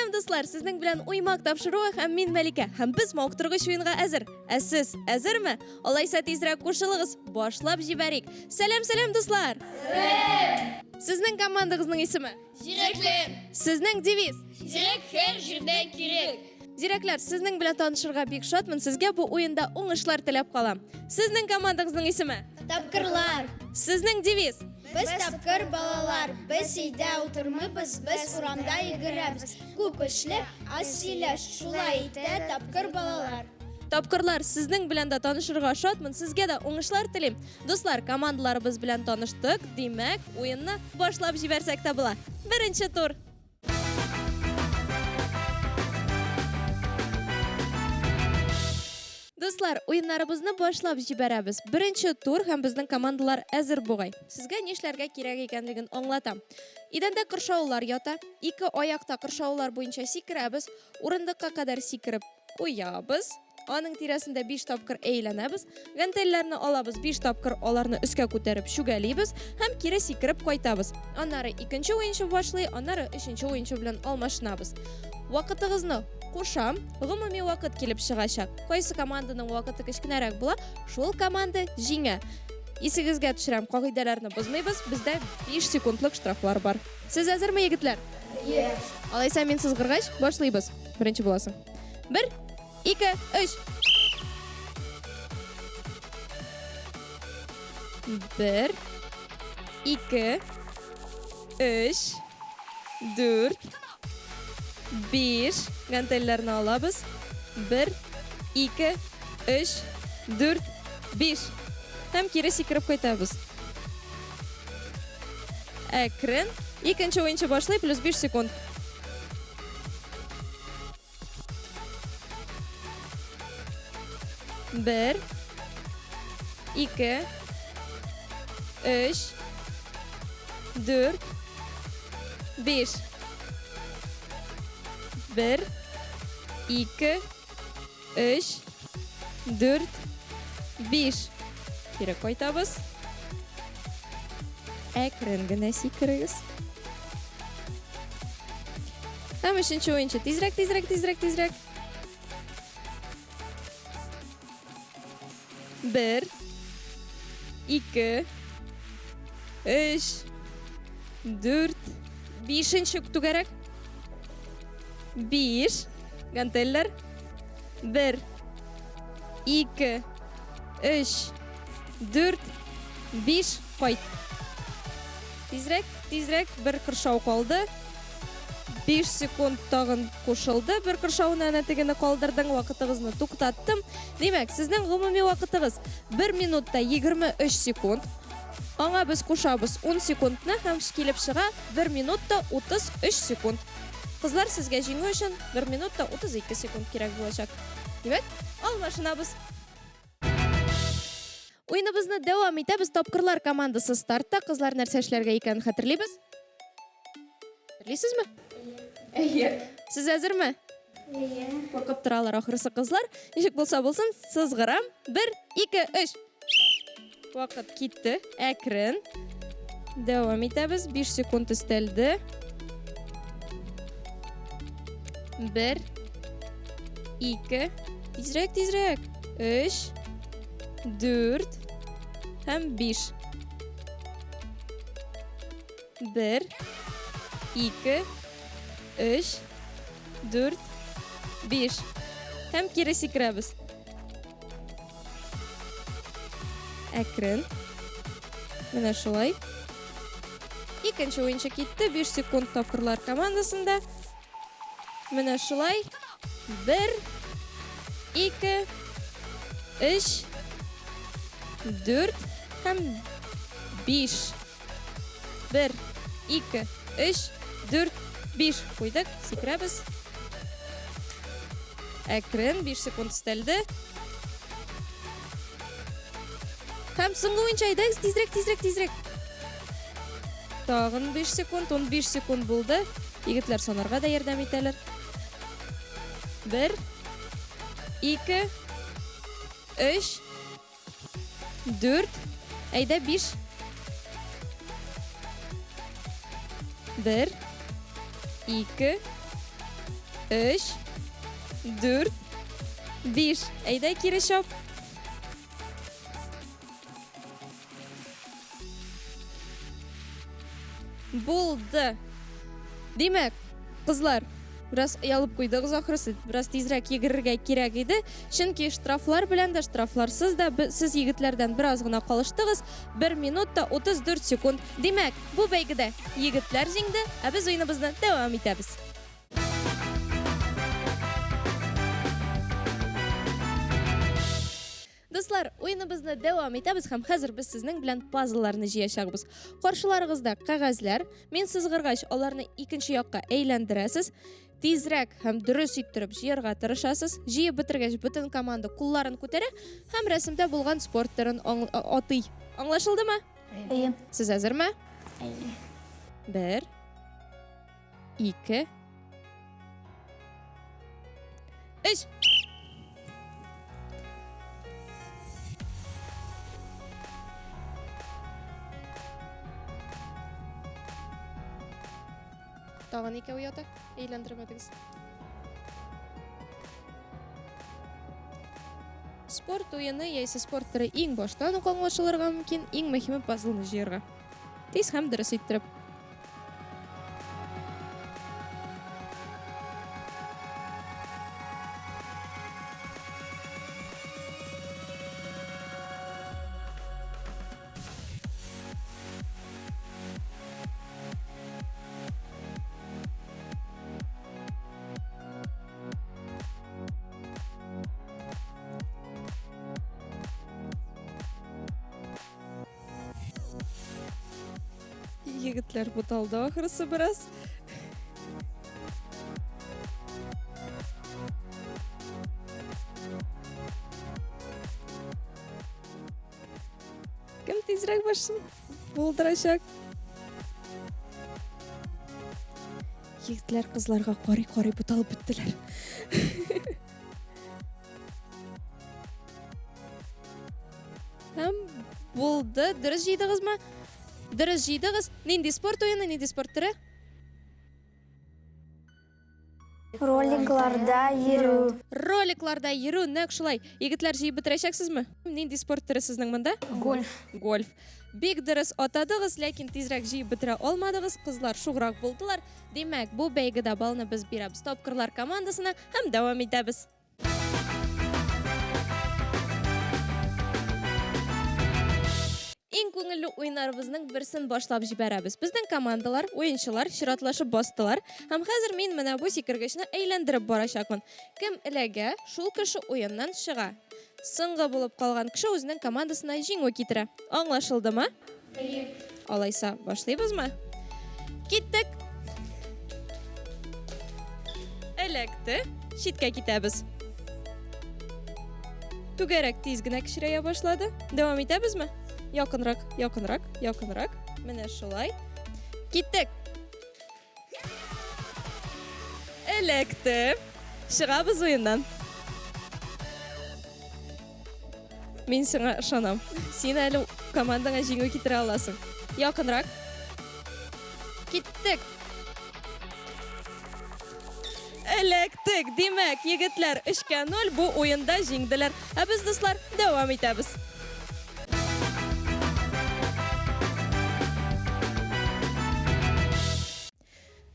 Сәлам, дуслар! Сезнең белән Уймак тапшыруы һәм мин Мәликә. Һәм без мавыктыргыч уенга әзер. Ә сез әзерме? Алайса тизрәк кушылыгыз, башлап җибәрик. Сәлам, сәлам, дуслар! Сәлам! Сезнең командагызның исеме? Зирәкләр! Сезнең девиз? Зирәк һәр җирдә кирәк. Зирәкләр, сезнең белән танышырга бик шатмын. Сезгә бу уенда уңышлар теләп калам. Сезнең командагызның исеме? Тапкырлар. Сезнең девиз? Без тапкыр балалар. Без өйдә утырмыйбыз, без урамда йөгерәбез. Күп эшле, аз сөйләш. Шулай итә тапкыр балалар. Тапкырлар, сезнең белән дә танышырга шатмын. Сезгә дә уңышлар телим. Дуслар, командаларыбыз белән таныштык. Димәк, уенны башлап җибәрсәк тә була. Беренче тур. Дуслар, уеннарыбызны башлап җибәрәбез. Беренче тур һәм безнең командалар әзер бугай. Сезгә нишләргә кирәк икәнлеген аңлатам. Идәндә кыршаулар ята. Ике аякта кыршаулар буенча сикерәбез. Урындыкка кадәр сикереп куябыз. Аның тирәсендә 5 тапкыр әйләнәбез. Гантельләрне алабыз, 5 тапкыр аларны өскә күтәреп чүгәлибез һәм кире сикереп кайтабыз. Аннары икенче уенчы башлый, аннары өченче уенчы белән алмашынабыз. Вакытыгызны кушам, гомуми вакыт килеп чыгачак. Кайсы команданың вакыты кечкенәрәк була, шул команда җиңә. Исегезгә төшерәм, кагыйдәләрне бозмыйбыз, бездә 5 секундлык штрафлар бар. Сез әзерме, егетләр? Әйе. Алайса мин сызгыргач, башлыйбыз. Беренче буласың. Бер, ике, өч. Бер, ике, өч, дүрт, биш. Гантельләрне алабыз. Бер, ике, өч, дүрт, биш. Һәм кире сикереп кайтабыз. Әкрен. Икенче уенчы башлый, плюс 5 секунд. Бер, ике, өч, дүрт, биш. Бер, ике, өч, дүрт, биш. Кире кайтабыз. Әкрен генә сикерегез. Һәм өченче уенчы. Тизрәк, тизрәк, тизрәк, тизрәк. Бер, ике, өч, дүрт, бишенче түгәрәк. Биш. Гантельләр. Бер, ике, өч, дүрт, биш. Кайт. Тизрәк, тизрәк, бер кыршау калды. 5 секунд тагын кушылды. Бер кыршауны әнә тегене калдырдың, вакытыгызны туктаттым. Димәк, сезнең гомуми вакытыгыз 1 минутта 23 секунд. Аңа без кушабыз 10 секундны һәм килеп чыга 1 минутта 33 секунд. Кызлар, сезгә җиңү өчен 1 минутта 32 секунд кирәк булачак. Димәк, алмашынабыз. Уеныбызны дәвам итәбез. Тапкырлар командасы стартта. Кызлар нәрсә эшләргә икәнен хәтерлибез. Хәтерлисезме? Әйе. Сез әзерме? Әйе. Куркып торалар ахрысы кызлар. Ничек булса булсын, сызгырам. Бер, ике, өч. Вакыт китте. Әкрен. Дәвам итәбез. 5 секунд өстәлде. Бер, ике, тизрәк, тизрәк. Өч, дүрт һәм биш. Бер, ике, өч, дүрт, биш. Һәм кире сикерәбез. Әкрен. Менә шулай. Икенче уенчы китте. 5 секунд тапкырлар командасында. Менә шулай. Бер, ике, өч, дүрт һәм биш. Бер, ике, өч, дүрт, биш. Куйдык, сикерәбез. Әкрен, 5 секунд өстәлде. Һәм соңгы уенчы, әйдәгез, тизрәк, тизрәк, тизрәк. Тагын 5 секунд, 15 секунд булды. Егетләр санарга да ярдәм итәләр. Бер, ике, өч, Дүрт. Әйдә, биш. Бер. Ике. Өч, дүрт, биш. Әйдә, кире чап. Булды. Димәк, кызлар, бераз оялып куйдыгыз ахрысы, бераз тизрәк йөгерергә кирәк иде. Чөнки штрафлар белән дә, штрафларсыз да сез егетләрдән бераз гына калыштыгыз. 1 минут та 34 секунд. Димәк, бу бәйгедә егетләр җиңде, ә без уеныбызны дәвам итәбез. Дуслар, уеныбызны дәвам итәбез һәм хәзер без сезнең белән пазлларны җыячакбыз. Каршыларыгызда кәгазьләр. Мин сызгыргач, аларны икенче якка әйләндерәсез. Тизрәк һәм дөрес иттереп җыярга тырышасыз. Җыеп бетергәч, бөтен команда кулларын күтәрә һәм рәсемдә булган спорт төрен атый. Аңлашылдымы? Әйе. Сез әзерме? Әйе. Бер, ике, өч. Тагын икәү ята. Әйләндермәдегез. Спорт уены яисә спорт төре иң баштан ук аңлашылырга мөмкин, иң мөһиме пазлны җыярга. Тиз һәм дөрес иттереп. Егетләр буталды ахрысы бераз. Кем тизрәк башын булдырачак? Егетләр кызларга карый-карый буталып беттеләр. Һәм булды. Дөрес җыйдыгызмы? Дөрес җыйдыгыз. Нинди спорт уены, нинди спорт төре? Роликларда йөрү. Роликларда йөрү, нәкъ шулай. Егетләр җыеп бетерәчәксезме? Нинди спорт төре сезнең монда? Гольф. Гольф. Бик дөрес атадыгыз, ләкин тизрәк җыеп бетерә алмадыгыз. Кызлар шуграк булдылар. Димәк, бу бәйгедә балны без бирәбез тапкырлар командасына һәм дәвам итәбез. Иң күңелле уеннарыбызның берсен башлап җибәрәбез. Безнең командалар, уенчылар чиратлашып бастылар. Һәм хәзер мин менә бу сикергечне әйләндереп барачакмын. Кем эләгә, шул кеше уеннан чыга. Соңгы булып калган кеше үзенең командасына җиңү китерә. Аңлашылдымы? Әйе. Алайса, башлыйбызмы? Киттек! Эләкте. Читкә китәбез. Түгәрәк тиз генә кечерәя башлады. Дәвам итәбезме? Якынрак, якынрак, якынрак. Менә шулай. Киттек! Эләкте. Чыгабыз уеннан. Мин сиңа ышанам. Син әле командаңа җиңү китерә аласың. Якынрак. Киттек. Эләктек. Димәк, егетләр 3-кә 0 бу уенда җиңделәр. Ә без, дуслар, дәвам итәбез.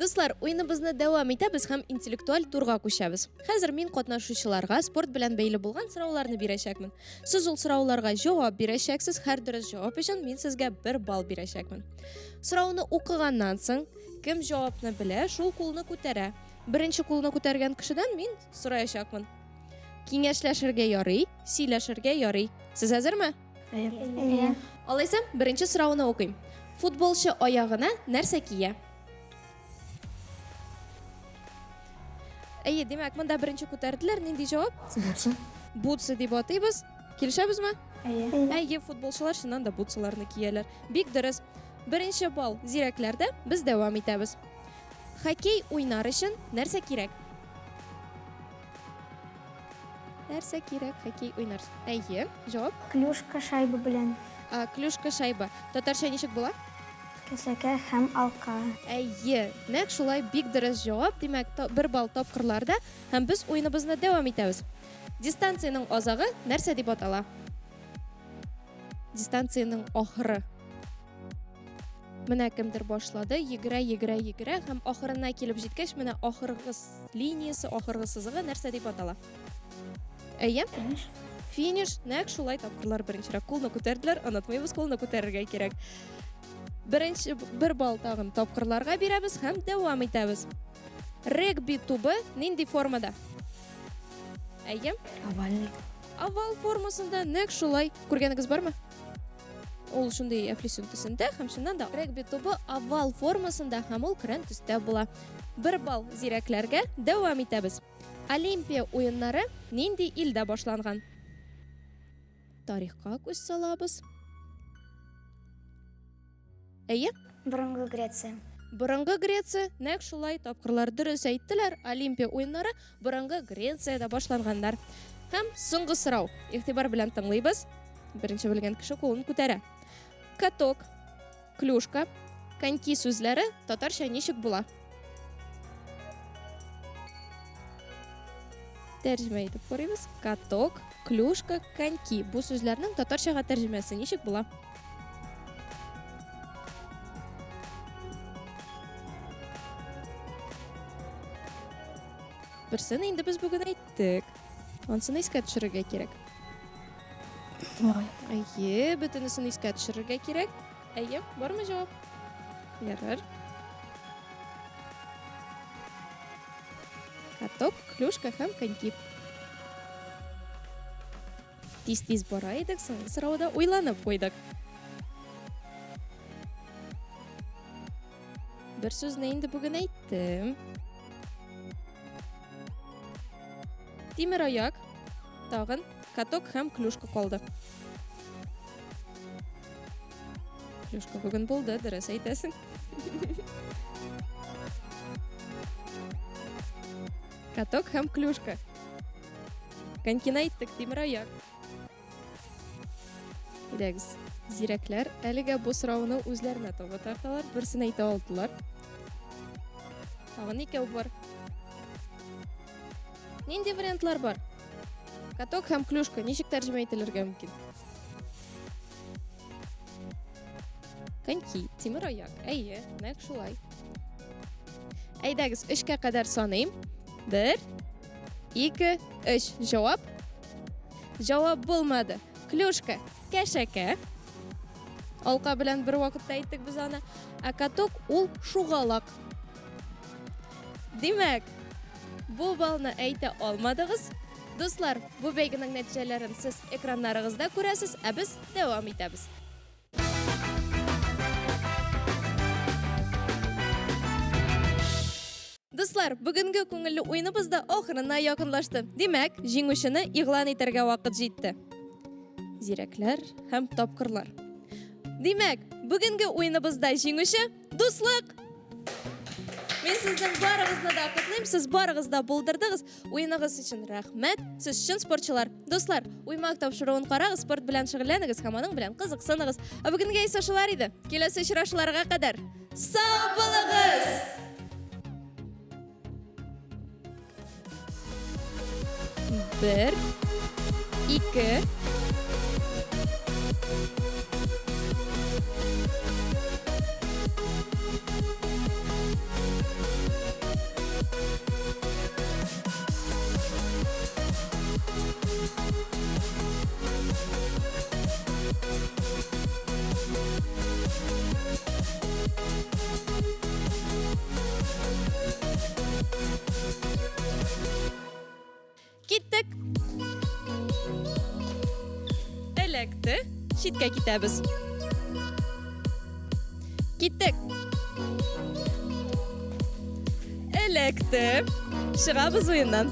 Дуслар, уеныбызны дәвам итәбез һәм интеллектуаль турга күчәбез. Хәзер мин катнашучыларга спорт белән бәйле булган сорауларны бирәчәкмен. Сез ул сорауларга җавап бирәчәксез, һәр дөрес җавап өчен мин сезгә бер балл бирәчәкмен. Сорауны укыганнан соң, кем җавапны белә, шул кулны күтәрә. Беренче кулны күтәргән кешедән мин сораячакмын. Киңәшләшергә ярый, сөйләшергә ярый. Сез әзерме? Әйе. Алайса, беренче сорауны укыйм. Футболчы аягына нәрсә кия? Әйе, димәк, монда беренче күтәрделәр. Нинди җавап? Бутсы. Бутсы дип атыйбыз. Килешәбезме? Әйе. Әйе, футболчылар чыннан да бутсыларны кияләр. Бик дөрес. Беренче балл зирәкләрдә. Без дәвам итәбез. Хоккей уйнар өчен нәрсә кирәк? Нәрсә кирәк хоккей уйнар? Әйе, җавап. Клюшка шайба белән. А, клюшка шайба. Татарча ничек була? Кәшәкә һәм алка. Әйе, нәкъ шулай, бик дөрес җавап. Димәк, бер балл тапкырларда һәм без уеныбызны дәвам итәбез. Дистанциянең азагы нәрсә дип атала? Дистанциянең ахыры. Менә кемдер башлады, йөгерә, йөгерә, йөгерә һәм ахырына килеп җиткәч, менә ахыргы линиясе, ахыргы сызыгы нәрсә дип атала? Әйе? Финиш. Финиш, нәкъ шулай тапкырлар беренчерәк кулны күтәрделәр, онытмыйбыз, кулны күтәрергә кирәк. Беренче бер балл тагын тапкырларга бирәбез һәм дәвам итәбез. Регби тубы нинди формада? Әйе? Овальный. Овал формасында нәкъ шулай. Күргәнегез бармы? Ул шундый әфлисун төсендә һәм чыннан да регби тубы овал формасында һәм ул көрән төстә була. Бер балл зирәкләргә дәвам итәбез. Олимпия уеннары нинди илдә башланган? Тарихка күз салабыз. Әйе? Борынгы Греция. Борынгы Греция, нәкъ шулай тапкырлар дөрес әйттеләр. Олимпия уеннары борынгы Грециядә башланганнар. Һәм соңгы сорау. Игътибар белән тыңлыйбыз. Беренче белгән кеше кулын күтәрә. Каток, Клюшка, коньки сүзләре татарча ничек була? Тәрҗемә итеп карыйбыз. Каток, клюшка, коньки. Бу сүзләрнең татарчага тәрҗемәсе ничек була? Берсен инде без бүген әйттек. Ансын искә төшерергә кирәк. Әйе, бөтенесен искә төшерергә кирәк. Әйе, бармы җавап? Ярар. Каток, клюшка һәм коньки. Тиз-тиз бара идек, соңгы сорауда уйланып куйдык. Бер сүзне инде бүген әйттем. Тимер аяк, тагын каток һәм клюшка калды. Клюшка бүген булды, дөрес әйтәсең. Каток һәм клюшка. Конькины әйттек, тимер аяк. Әйдәгез, зирәкләр әлегә бу сорауны үзләренә таба тарталар, берсен әйтә алдылар. Тагын икәү бар. Нинди вариантлар бар? Каток һәм клюшка ничек тәрҗемә ителергә мөмкин? Коньки, тимер аяк. Әйе, нәкъ шулай. Әйдәгез, өчкә кадәр саныйм. Бер, ике, өч. Җавап? Җавап булмады. Клюшка, кәшәкә. Алка белән бер вакытта әйттек без аны. Ә каток ул шугалак. Димәк, бу балны әйтә алмадыгыз. Дуслар, бу бәйгенең нәтиҗәләрен сез экраннарыгызда күрәсез, ә без дәвам итәбез. Дуслар, бүгенге күңелле уеныбыз да ахырына якынлашты. Димәк, җиңүчене игълан итәргә вакыт җитте. Зирәкләр һәм тапкырлар. Димәк, бүгенге уеныбызда җиңүче Дуслык! Мин сезнең барыгызны да котлыйм, сез барыгыз да булдырдыгыз. Уеныгыз өчен рәхмәт. Сез чын спортчылар. Дуслар, Уймак тапшыруын карагыз, спорт белән шөгыльләнегез һәм аның белән кызыксыныгыз. Ә бүгенгә исә шулар иде. Киләсе очрашуларга кадәр. Сау булыгыз! Бер, ике, Киттек. Эләкте. Читкә китәбез. Киттек. Эләкте. Чыгабыз уеннан.